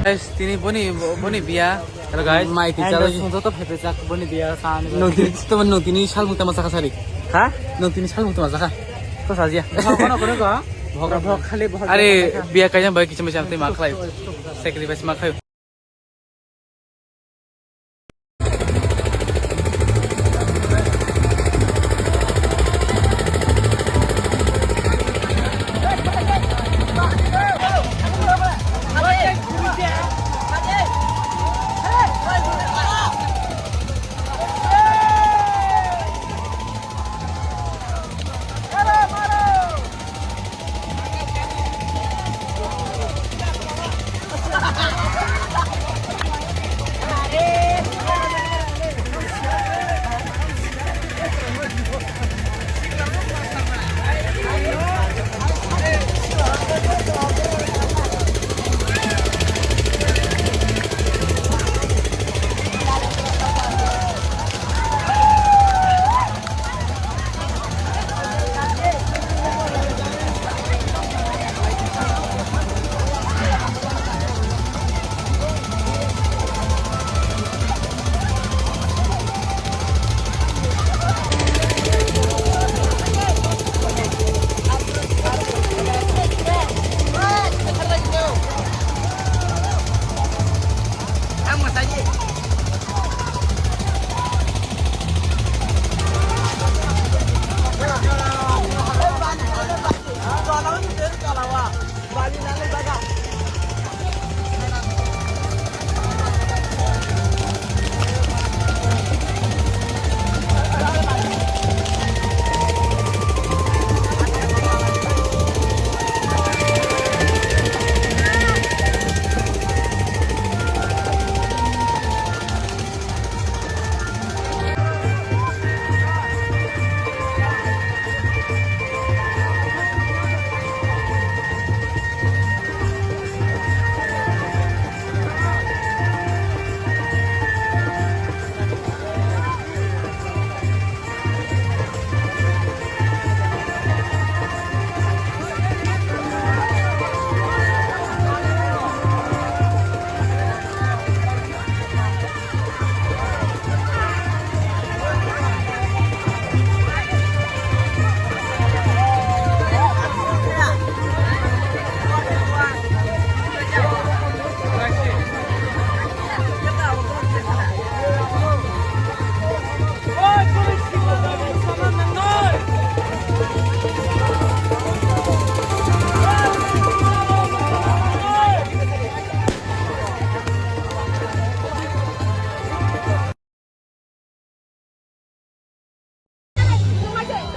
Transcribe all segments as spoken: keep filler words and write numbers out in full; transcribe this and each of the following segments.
Guys, tini boni, boni biya. Hello guys. Mai ti chalo. Sungjo to phepe jak boni biya san. Nung tini to nung tini sal mukta masa kasari. Ha? Nung tini sal mukta masa ka. To sajiya. Kono kono ko. Bhok bhok khali bhok. Are biya kaya bai kichim cham te ma khlai. Sacrifice ma khlai.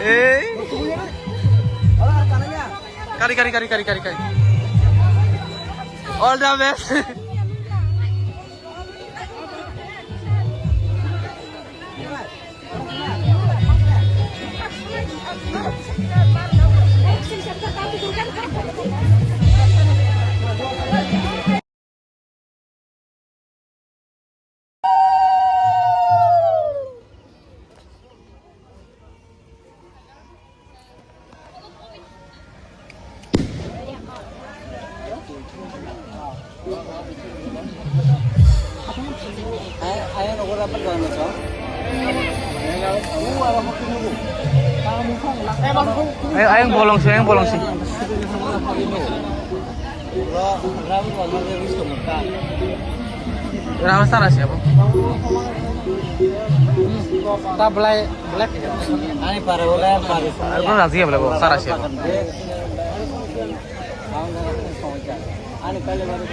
Ei. Kari, kari, kari, kari, kari, kari. All the best. Ayang, ayang bolong sih, ayang bolong sih. Rama sana siapa? Ta belai, belai. Ani para ulai para. Aku razi ya belai, sana siapa? Ani kali baru.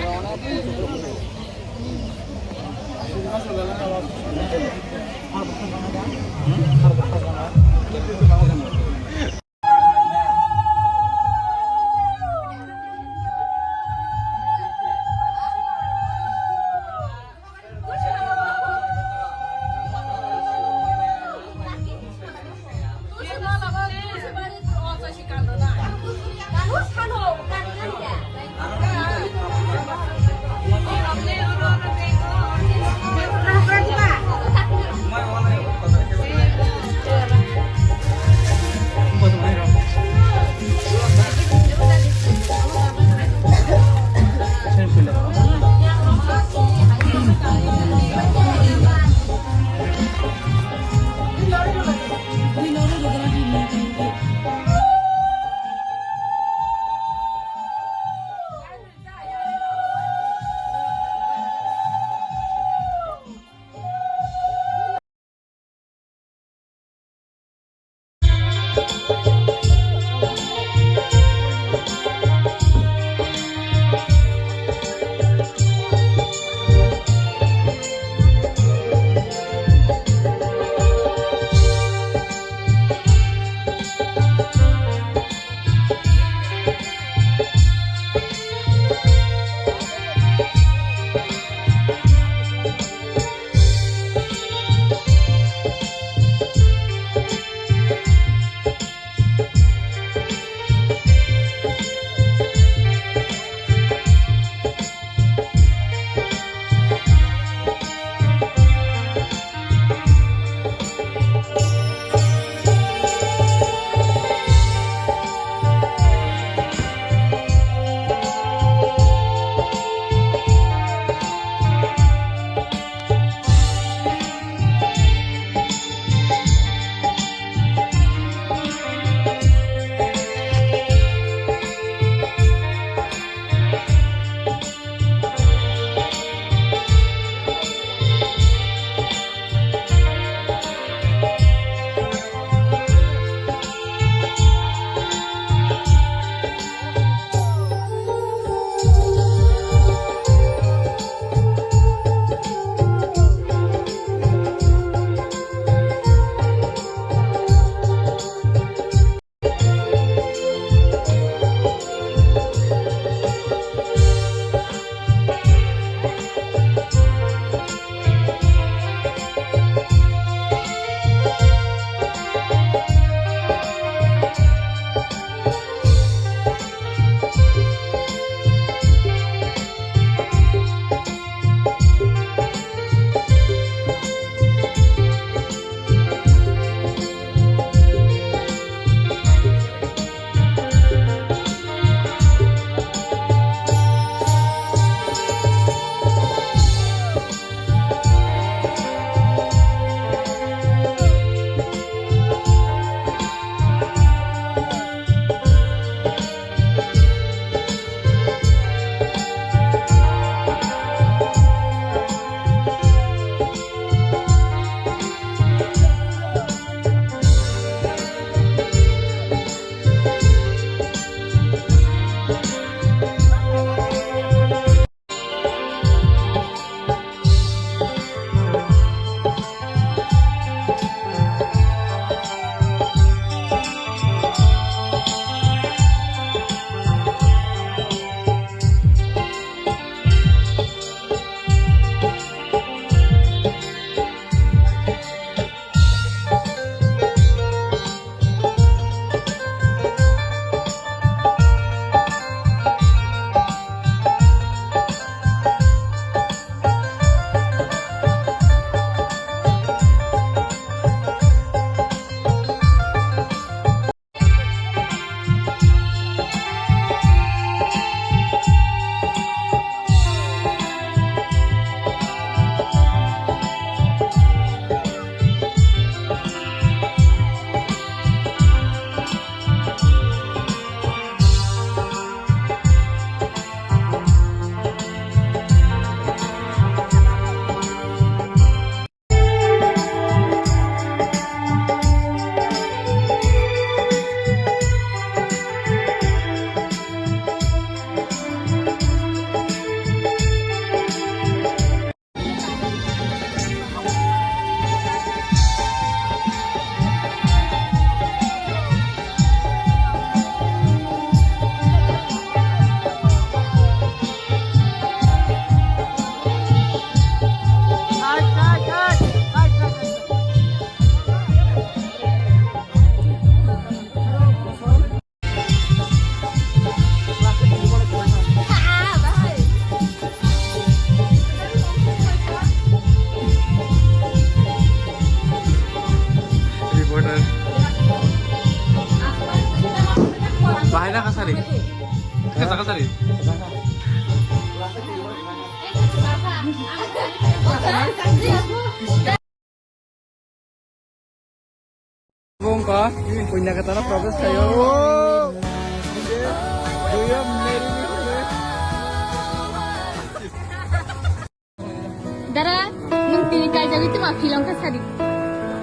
Kena kasari. Kena kasari. Bongka, punya katana propose kayo. Do you marry me? Dara, nung tini kaijagwi tuma film kha sadi.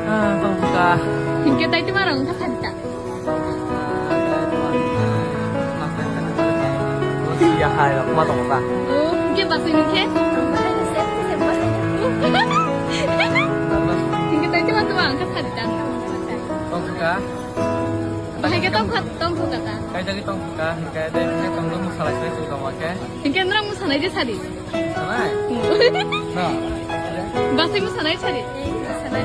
Ah, tongkha. Hinkhe tai tuma rong kha sadi ta. Ya hai, ma tongkha. Oh, hinkhe basui nung khe? Hinkhe tai tuma tuma ang kha sadi ta. Tongkha. Bahai khe tongkha, tongkha kata. Kaijagwi tongkha, hinkhe de, hinkhe tongkha musalai se tongkha khe. Hinkhe nung musanai de sadi. Sanai? No. Basui musanai sari? Sanai.